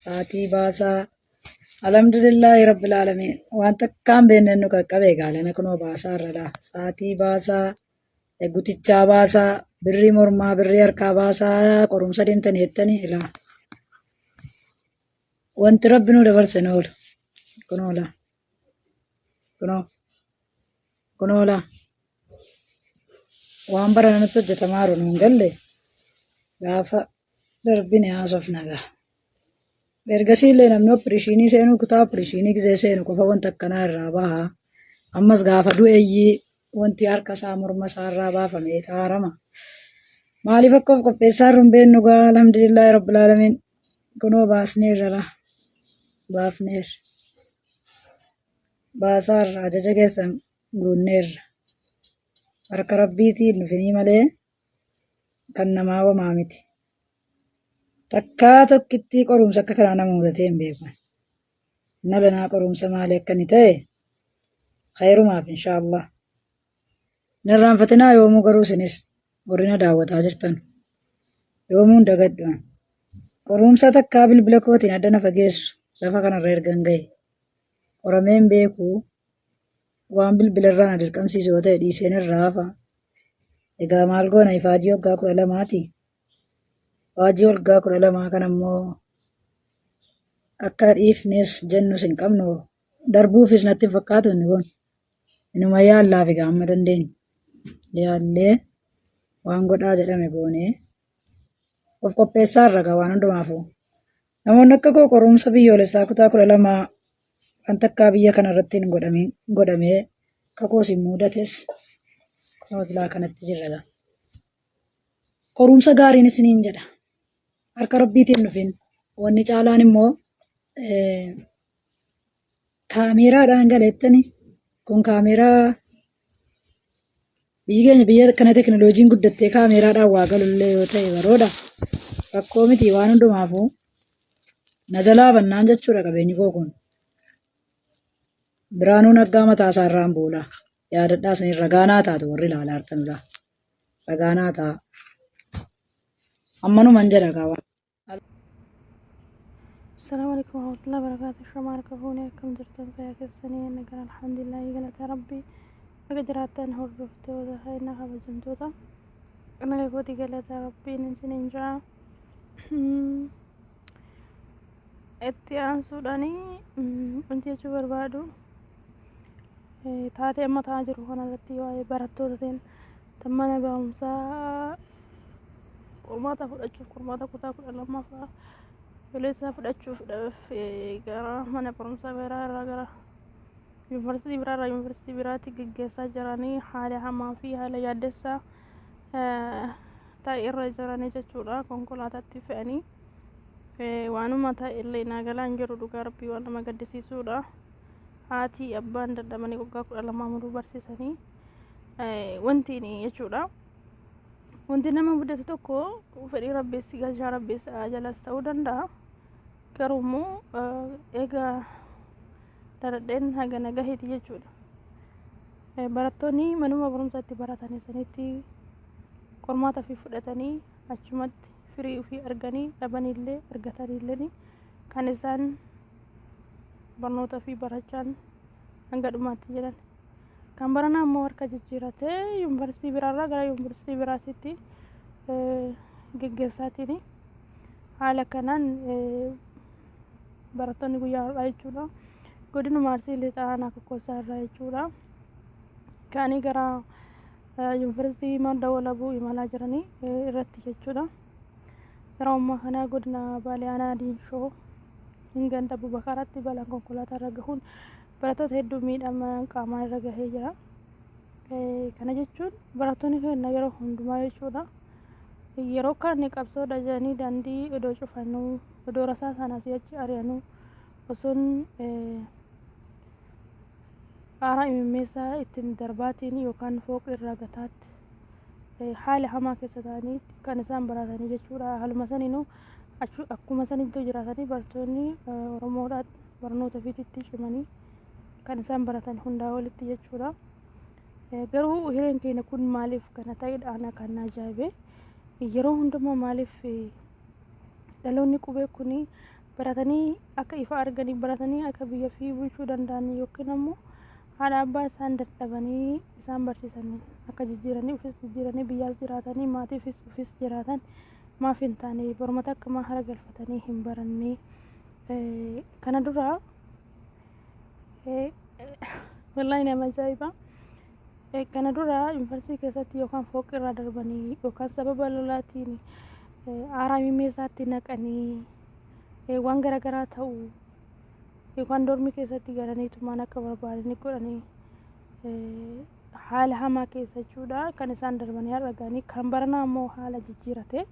Sa'aatii baasaa. Alhamdulillaahi Rabbil Aalamiin. Waan takkaan beekne nu qaqqabe gaalana kunoo baasaa irra laa. Sa'aatii baasaa, gutichaa baasaa, birrii mormaa, birrii harkaa baasaa, qorumsa deemtanii jettanii ilaa. Wanti Rabbi nu dabarse nu oolu. Kunoo laa. Kunoo. Kunoo laa. Waan barana nutti hojjetamaa jiru nuun galle gaafa darbine haasofna gaa. Ergasii illee namni opereeshinii seenuu kutaa opereeshinii gisee seenu qofa wanta akkanaa irraa baha. Ammas gaafa du'eeyyii wanti harka isaa morma isaa irraa baafamee xaarama. Maaliif akka of qopheessaa jirru hin beeknu gaa alhamdulillaahi rabbil aalamiin. Kunoo baasneerra laa. Baafneerra. Baasaarra ajaja keessan guunneerra. Harka rabbiitiin dhufinii malee kan namaa homaa miti. Takkaa tokkittii qorumsa akka kanaa nama mudatee hin beeku. Inna lanaa qorumsa maalii akka inni ta'e khayrumaaf inshaallah. Hin irraanfatinaa yoomuu garuu isinis warri na daawwataa jirtan yoomuu hin dagadhu. Qorumsa takkaa bilbila kootiin adda na fageessu lafa kanarra ergan gahe qoramee hin beeku waan bilbila irraa na dirqamsiisu yoo ta'e dhiiseen irraa hafa. Egaa maal goona ifaajii waggaa 12ti. Ifaajii waggaa 12 kana immoo akka dhiifnes jennus hin qabnu darbuufis natti hin fakkaatu inni kun. Inuma yaallaaf egaa amma dandeenyu. Yaallee waan godhaa jedhame goonee of qopheessaa irra egaa waan hundumaafuu. Namoonni akka koo qorumsa biyyoolessaa kutaa 12 waan takkaa biyya kana irratti hin godhamin godhamee akka koos hin mudates kunoo silaa kanatti jirra egaa. Qorumsa gaariin isiniin jedha. Harka rabbiitiin dhufin. Wanni caalaan immoo kaameeraadhaan galeettani kun kaameeraa biyyi keenya biyya kana teknooloojiin guddattee kaameeraadhaan waa galullee yoo ta'e barooda rakkoo miti waan hundumaafuu na jalaa bannaan jechuudha qabeenyi koo kun. Biraanuu Naggaa mataa isaa irraan buula. Yaadadhaa isin ragaa naa taatu warri ilaalaa jirtan laa. Ragaa naa ta'a. Ammanuman jedha gaa waan. Assalamu alaikum warahmatullahi wabarakatuh. Shama harka fuunee akkam jirtan fayyaa keessanii nagaan alhamdulillahi galata rabbii baga jiraattan hordoftoota fayyina kabajamtoota naga kooti galata rabbiin isiniin jira. Itti aansuudhaan wanti jechuu barbaadu taatee amma ta'aa jiru kanarratti waa'ee barattootatiin tan mana barumsaa qormaata fudhachuuf qormaata kutaa 12ffaa biyyoolessaa fudhachuuf gara mana barumsaa biraa irraa gara yuunivarsiitii biraa irraa yuunivarsiitii biraatti geggeessaa jiranii haala hamaa fi haala yaaddessaa ta'e irra jiranii jechuudha konkolaataatti fe'anii waanuma ta'e illee naa galaa hin jiru dhugaa rabbii waan nama gaddisiisuudha haati abbaan dadhabanii waggaa 12 muruu barsiisanii wanti jechuudha. Wanti nama mudatu tokko fedhii rabbiis galchaa rabbiis jalas ta'uu danda'a. Garuu immoo egaa daradheen haga nagaheeti jechuudha. Barattoonni manuma barumsaatti baratanii sanitti qormaata ofii fudhatanii achumatti firii ofii arganii dhabaniillee argataniillee kan isaan barnoota ofii barachaan hanga dhumaatti jiran. Kan baranaa immoo harka jijjiiratee yuunivarsiitii biraarraa gara yuunivarsiitii biraatitti geggeessaatiin haala kanaan barattoonni guyyaa har'aa jechuudha. Godinuma Arsii Lixaa Aanaa Kokkossaa irraa jechuudha. Ka'anii gara yuunivarsiitii Madda Walaabuu imalaa jiranii irratti jechuudha. Yeroo ammaa kana godina Baalee Aanaa Diinshoo ganda Abubakaraatti balaan konkolaataa irra gahuun barattoota hedduu miidhama qaamaa irra gahee jira. Kana jechuun barattoonni keenya yeroo hundumaa jechuudha. Yeroo kaan qabsoodha jedhanii daandii odoo cufanuu, odoo rasaasaan asii achi ari'anuu, osoon aara imimmeessaa ittiin darbaatiin yookaan fooqii irraa gataatti haala hamaa keessa ta'anii kan isaan baratanii jechuudha. Haaluma saniinuu akkuma sanitti jiraatanii barattoonni Oromoodhaa barnoota ofiititti cimanii kan isaan baratan hundaa olitti jechuudha. Garuu hireen keenya kun maaliif kana ta'edha ana kan na ajaa'ibe. Yeroo hundumaa maaliif dhaloonni qubee kun Baratanii akka ifa arganii, baratanii akka biyya fi bulchuu danda'anii yookiin ammoo haadha abbaa isaan dadhabanii isaan barsiisanii akka jijjiiranii, ofis jijjiiranii biyyaas jiraatanii, maatiifis ofis jiraatan maaf hin taane? Barumsa akka maa hara galfatanii hin baranne? Kana dura wallaahi nama ajaa'iba. Kana dura yuunivarsiitii keessatti yookaan fooqii irraa darbanii yookaan sababa lolaatiin aaraa mimeessaatti naqanii waan garaagaraa ta'u, yookaan dormii keessatti galanii tumaan akka barbaadanii godhanii, haala hamaa keessa jechuudha kan isaan darbanii har'a ga'anii. Kan baranaa immoo haala jijjiirate,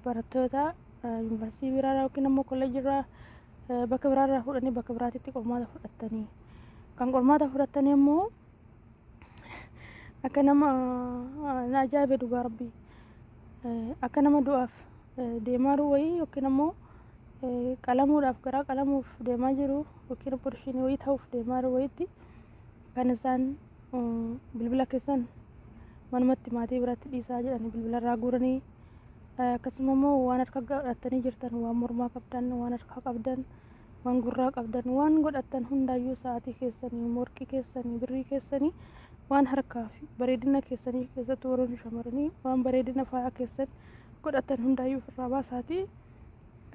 barattoota yuunivarsiitii biraarraa yookiin ammoo kolleejjiirraa bakka biraarraa fuudhanii bakka biraatitti qormaata fudhatanii, kan qormaata fudhatanii immoo akka nama na ajaa'ibe, dhugaa rabbii, akka nama du'aaf deemaa jiru wayii yookiin ammoo qalamuudhaaf garaa qalamuuf deemaa jiru yookiin operation wayii ta'uuf deemaa jiru wayiitti kan isaan bilbila keessan manumatti maatii biratti dhiisaa jedhanii bilbila irraa guuranii, akkasuma immoo waan harka godhatanii jirtan, waan mormaa qabdan, waan harkaa qabdan, waan gurraa qabdan, waan godhattan hundaayyuu, sa'aatii keessanii, morqii keessanii, birrii keessanii, waan harkaa fi bareedina keessanii, keessattuu warroonni shamarranii waan bareedina faayaa keessan godhatan hundaayyuu ofirraa baasaatii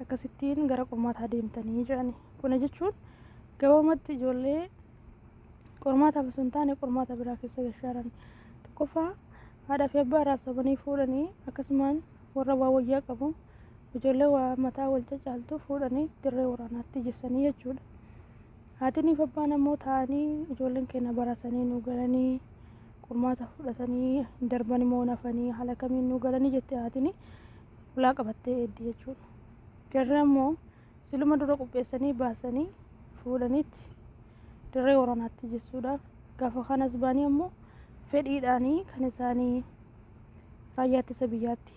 akkasittiin gara qormaataa deemtanii jedhani. Kuna jechuun gabaabumatti ijoollee qormaataaf osoo hin taane qormaata biraa keessa gashaaran. Tokkoffaa, haadhaa fi abbaa irraa sobanii fuudhanii, akkasumaan warra waa wayyaa qabu, ijoollee waa mataa wal cacaaltu fuudhanii dirree waraanaatti jessanii jechuudha. Haatiniif abbaan ammoo taa'anii ijoolleen keenya baratanii nu galanii, qormaata fudhatanii darban immoo nafanii haala kamiin nu galanii jette haatini ulaa qabattee eeddi jechuudha. Jarri ammoo siluma dura qopheessanii baasanii fuudhaniitti dirree waraanaatti jessuudhaaf, gaafa kanas baanii ammoo fedhiidhaanii kan isaanii raayyaa ittisa biyyaatti,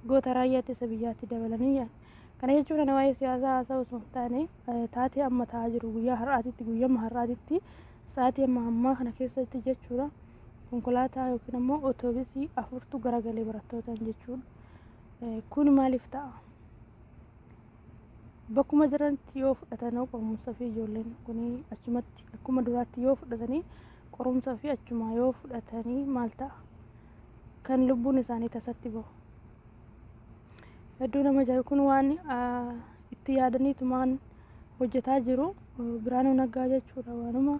goota raayyaa ittisa biyyaatti dabalanii jedhan. Kana jechuun ani waa'ee siyaasaa haasa'u osoo hin taane, taatee amma ta'aa jiru, guyyaa har'aatitti, guyyama har'aatitti, sa'aatii amma ammaa kana keessatti jechuudha. Konkolaataa yookiin ammoo otoobisii afurtu garagalee barattootaan jechuudha. Kun maaliif ta'a? Bakkuma jiranitti yoo fudhatan qorumsa fi ijoolleen kun achumatti akkuma duraatti yoo fudhatanii qorumsa fi achuma yoo fudhatanii maal ta'a? Kan lubbuun isaanii tasatti bahu. Hedduu nama ajaa'ibu. Kun waan itti yaadaniitumaan hojjetaa jiru Biraanuu Naggaa jechuudha, waanuma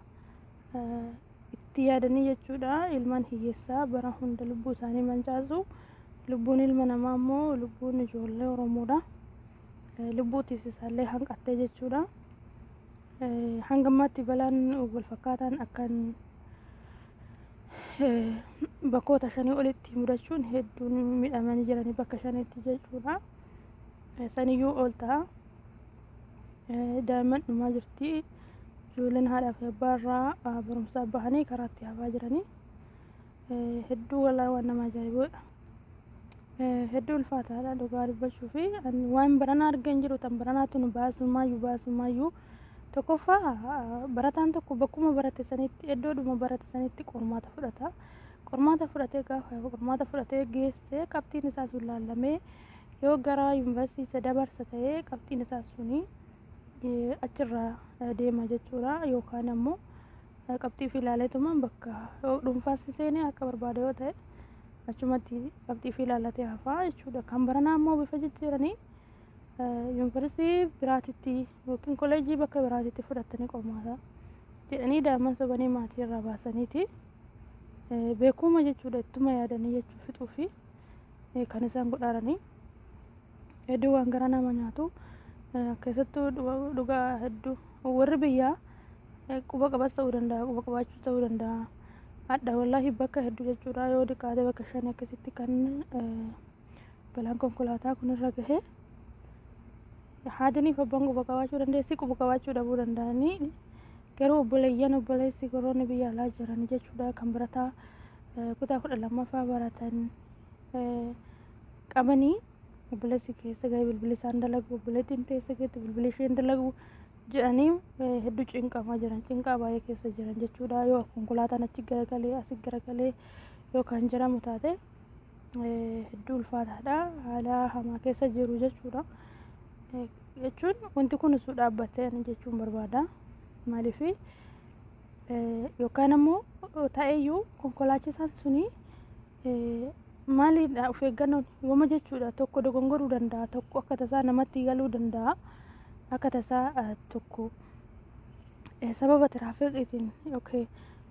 itti yaadanii jechuudha. Ilmaan hiyyeessaa bara hunda lubbuu isaanii mancaasu. Lubbuun ilma namaa immoo lubbuun ijoollee Oromoodha. Lubbuu tiisisaallee hanqattee jechuudha. Hanga ammaatti balaan wal fakkaataan akkan bakkoota shanii olitti mudachuun hedduun miidhamanii jiranii bakka shanitti jechuudha. Saniyyuu ol ta'a. Daa'imman dhumaa jirti. Ijoolleen haadhaa fi abbaa irraa barumsaa bahanii karaatti hafaa jiranii. Hedduu walaa waan nama ajaa'ibudha. Hedduu ulfaataadha dhugaa dubbachuu fi waan baranaa argan jiru tan baranaatu nu baasumaayyuu baasumaayyuu. Tokkoffaa, barataan tokko bakkuma barate sanitti, iddoodhuma barate sanitti qormaata fudhata. Qormaata fudhatee, gaafa qormaata fudhatee geesse, qabxiin isaa sun laallamee yoo gara yuunivarsiitii isa dabarsa ta'ee qabxiin isaa suni achirraa deema jechuudha. Yookaan ammoo qabxii ofii ilaaleetumaan bakka dhuunfaas seenee akka barbaade yoo ta'e achumatti qabxii ofii ilaallatee hafaa jechuudha. Kan baranaa ammoo bifa jijjiiranii yuunivarsiitii biraatitti yookiin kolleejjii bakka biraatitti fudhatanii qormaata jedhanii daa'imman sobanii maatii irraa baasaniiti. Beekuma jechuudha, ittuma yaadanii jechuu fixuu fi kan isaan godhaaranii. Hedduu waan gara nama nyaatu. Keessattuu dhugaa hedduu warri biyyaa quba qabas ta'uu danda'a, quba qabaachuu ta'uu danda'a. Hadha wallaahi bakka hedduu jechuudha, yoo xiqqaate bakka shan akkasitti kan balaan konkolaataa kun irra gahe. Haatiniif abbaan quba qabaachuu dandeessi, quba qabaachuu dhabuu danda'anii, garuu obboleeyyan, obboleessi warroonni biyya alaa jiran jechuudha kan barataa kutaa 12ffaa baratan qabanii, obboleessi keessa gahee bilbilli isaan dalagu, obboleettiin teessa geette bilbilli isheen dalagu jedhanii hedduu cinqamaa jiran, cinqaa baay'ee keessa jiran jechuudha. Yoo konkolaataan achi garagalee asi garagalee yookaan jedhamu taate hedduu ulfaataadha, haala hamaa keessa jiru jechuudha. Jechuun wanti kun osoo dhaabbatee ani jechuun barbaada. Maaliif yookaan ammoo ta'eyyuu konkolaachisaan suni maalidha of eeggannoon yooma jechuudha tokko dogongoruu danda'a tokko akka tasaa namatti galuu danda'a akka tasaa tokko sababa tiraafikiitiin yookiin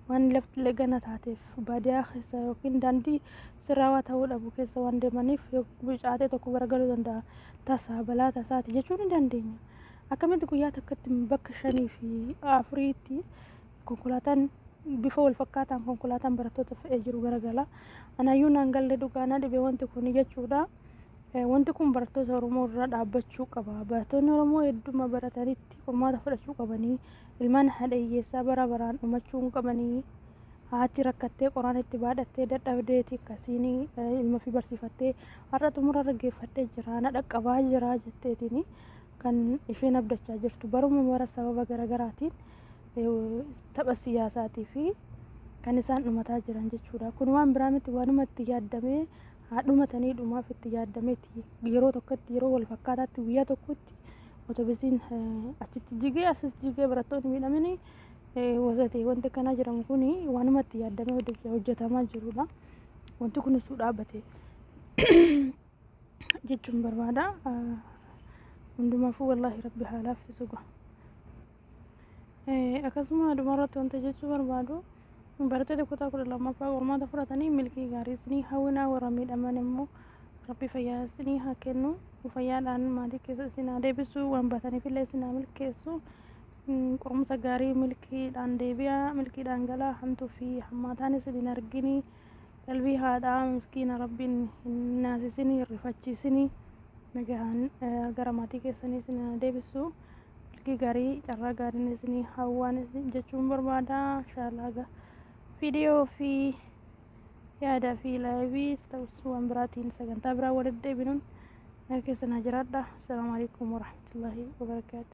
waan lafti illee gana taateef baadiyyaa keessa yookiin daandii sirraawaa ta'uu dhabu keessa waan deemaniif bicaatee tokko garagaluu danda'a tasaa balaa tasaati jechuu ni dandeenya. Akkamitti guyyaa tokkotti bakka shanii fi afuriitti konkolaataan bifa wal fakkaataan konkolaataan barattoota fe'ee jiru garagala. Anaayyuu naan galle dhugaa na dhibe wanti kun jechuudha. Wanti kun barattoota Oromoo irra dhaabbachuu qaba. Barattoonni Oromoo hedduma baratanitti qormaata fudhachuu qabanii ilmaan haadha hiyyeessaa bara baraan dhumachuu hin qabanii haati rakkattee qoraan itti baadhattee dadhabdeeti akkasiin ilma fi barsiifattee har'a xumura irra geeffattee jira na dhaqqabaa jira jetteetiin kan isheen abdachaa jirtu baruma bara sababa garaagaraatiin tapha siyaasaatii fi kan isaan dhumataa jiran jechuudha. Kun waan biraa miti waanuma itti yaaddamee haa dhumatanii dhumaaf itti yaaddameeti yeroo tokkotti yeroo wal fakkaataatti guyyaa tokkotti otobisiin achitti jigee asis jigee barattoonni miidhamanii wasate wanti akkanaa jedhamu kun waanuma itti yaaddamee hojjetamaa jirudha. Wanti kun osoo dhaabbate jechuun barbaada. Hundumaafuu wallaahi rabbi haa laaffisu gaa. Akkasuma dhumarratti wanta jechuu barbaadu barattoota kutaa 12ffaa qormaata fudhatanii milkii gaarii isinii hawwinaa warra miidhaman immoo rabbi fayyaa isinii haa kennu fayyaadhaan maatii keessa isin haa deebisu waan baataniif illee isin haa milkeessu qorumsa gaarii milkiidhaan deebi'aa milkiidhaan galaa hamtuu fi hammaataan isin hin arginii qalbii haadhaa miskiina rabbiin hin naasisinii hin rifachiisinii nagaan gara maatii keessanii isin haa deebisu. Milkii gaarii carraa gaariin isinii hawwaan jechuun barbaada. Inshaallah viidiyoo fi yaada fi laayivii ta'us waan biraatiin sagantaa biraa walitti deebinuun nagaa keessan haa jiraadha. Assalaamu alaikum warahmatullaahi wabarakaatu.